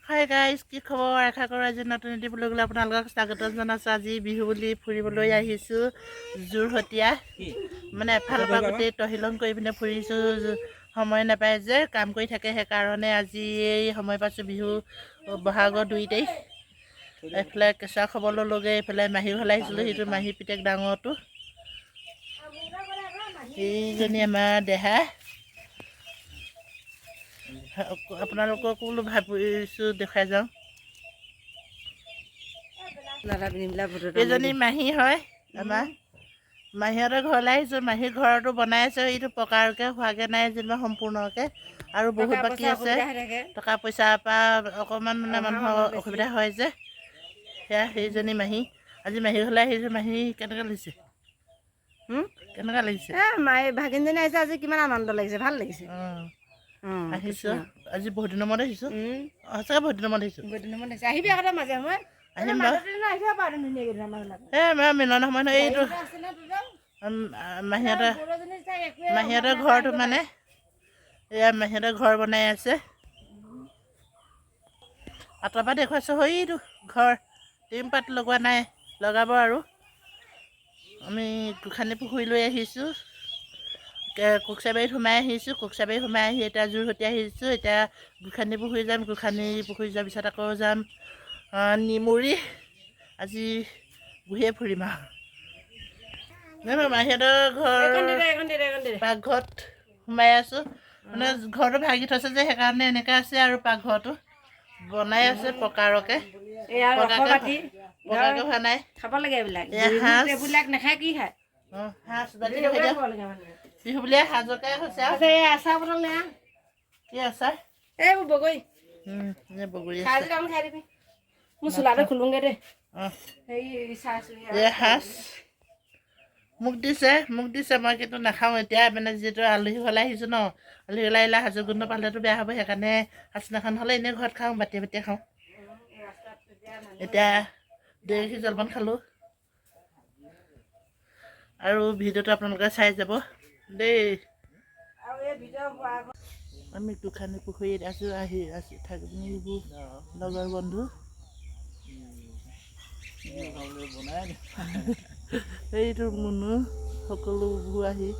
Hi guys, কি খবৰ? আশা কৰোঁ আজি নতুন এটি ব্লগলৈ আপোনালোকক স্বাগতম জনাইছোঁ। আজি বিহু বুলি ফুৰিবলৈ আহিছোঁ যোৰহতীয়া। মানে এফালৰ পৰা গোটেই তহিলং কৰি পিনে ফুৰিছোঁ। সময় নাপায় যে, কাম কৰি থাকে, সেইকাৰণে আজি এই সময় পাইছোঁ। বিহু বহাগৰ 2 তাৰিখ। এইফালে কেঁচুৱা খবৰ ল'লোগৈ, এইফালে মাহী ঘৰলৈ আহিছিলোঁ। সেইটো মাহী পিতেক ডাঙৰটো, এইজনী আমাৰ দেহা। আপোনালোককো বোলো ভাবিছোঁ দেখুৱাই যাওঁ। এইজনী মাহী হয় আমাৰ। মাহীহঁতৰ ঘৰলৈ আহিছোঁ। মাহীৰ ঘৰতো বনাই আছে, এইটো পকাৰকৈ হোৱাগৈ নাই যেনিবা সম্পূৰ্ণকৈ, আৰু বহুত বাকী আছে। টকা পইচাৰ পৰা অকণমান মানে মানুহৰ অসুবিধা হয় যে। সেয়া সেইজনী মাহী। আজি মাহী ঘৰলৈ আহিছোঁ। মাহী, কেনেকুৱা লাগিছে? কেনেকুৱা লাগিছে? মায়ে ভাগিনজনী আহিছে আজি, কিমান আনন্দ লাগিছে, ভাল লাগিছে। অঁ, আহিছোঁ আজি, বহুত দিনৰ মূৰত আহিছোঁ। সঁচাকৈ বহুত দিনৰ মূৰত আহিছোঁ। বহুত দিনৰ মূৰত আহিছে। আহিবি আকৌ মাজে সময়ে। আহিম বাৰু। এই আমাৰ মিলন সময় নহয় এইটো। মাহীহঁতৰ ঘৰটো, মানে এয়া মাহীহঁতৰ ঘৰ বনাই আছে। আঁতৰৰ পৰা দেখুৱাইছোঁ। সেইটো ঘৰ টিংপাত লগোৱা নাই, লগাব আৰু। আমি গোসানী পুখুৰীলৈ আহিছোঁ, কোকচাবাৰীত সোমাই আহিছোঁ। কোকচাবাৰীত সোমাই আহি এতিয়া যোৰহতীয়া আহিছোঁ। এতিয়া গোসানী পুখুৰী যাম। গোসানী পুখুৰী যোৱাৰ পিছত আকৌ যাম নিমুৰি। আজি ঘূৰিয়ে ফুৰিম আৰু। মাহীহঁতৰ ঘৰ পাকঘৰত সোমাই আছোঁ। মানে ঘৰটো ভাগি থৈছে যে, সেইকাৰণে এনেকৈ আছে আৰু। পাকঘৰটো বনাই আছে পকাৰকে, পকাকে হোৱা নাই। খাব লাগে এইবিলাক। এইবিলাক নাখায় কি খায়? সাজ বাতি। বিহু বুলিয়ে সাজকে হৈছে। আচাৰ বটল নে? কি আচাৰ? এইবোৰ বগৰী। বগৰী। খাই দিবি। মোৰ চোলাটো খোলোংগে দেই। এই সাজ মোক দিছে, মোক দিছে। মই কিন্তু নাখাওঁ এতিয়া। মানে যিহেতু আলহী ঘৰলৈ আহিছোঁ ন, আলহী ঘৰলৈ আহিলে সাজৰ গোন্ধ পালেতো বেয়া হ'ব, সেইকাৰণে সাজ নাখাওঁ। নহ'লে এনেই ঘৰত খাওঁ, বাতিয়ে বাতিয়ে খাওঁ। এতিয়া দৈ গাখীৰ জলপান খালোঁ আৰু ভিডিঅ'টো আপোনালোকে চাই যাব দেই। আমি গোসানী পুখুৰীত আছোঁ, আহি আছোঁ থাকি এইবোৰ লগৰ বন্ধু। এইটো মুনু, সকলোবোৰ আহি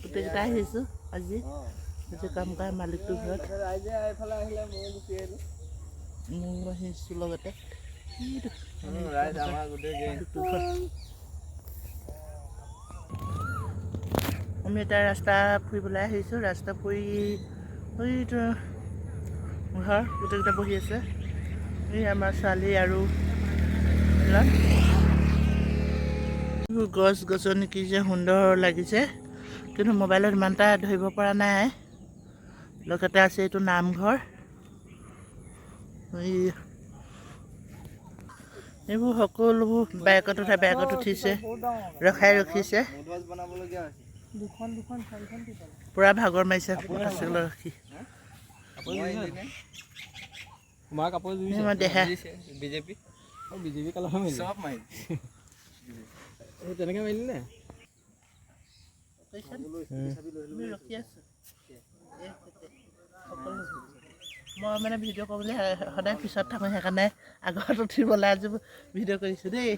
গোটেইকেইটা আহিছোঁ আজি। আজি কাম কৰা মালিকটোৰ ঘৰত ময়ো আহিছোঁ লগতে। আমি এতিয়া ৰাস্তা ফুৰিবলৈ আহিছোঁ। ৰাস্তা ফুৰি এইটো ঘৰ গোটেইকেইটা বহি আছে। এই আমাৰ ছোৱালী আৰু গছ গছনি কি যে সুন্দৰ লাগিছে, কিন্তু মোবাইলত ইমান এটা ধৰিব পৰা নাই। লগতে আছে এইটো নামঘৰ। এই এইবোৰ সকলোবোৰ বাইকত উঠা, বাইকত উঠিছে, ৰখাই ৰখিছে। পূৰা ভাগৰ মাৰিছে মটৰচাইকেলত ৰখি। দেহা ৰখি আছোঁ। মই মানে ভিডিঅ' কৰিবলৈ সদায় পিছত থাকোঁ, সেইকাৰণে আগত উঠিবলৈ আজি ভিডিঅ' কৰিছোঁ দেই।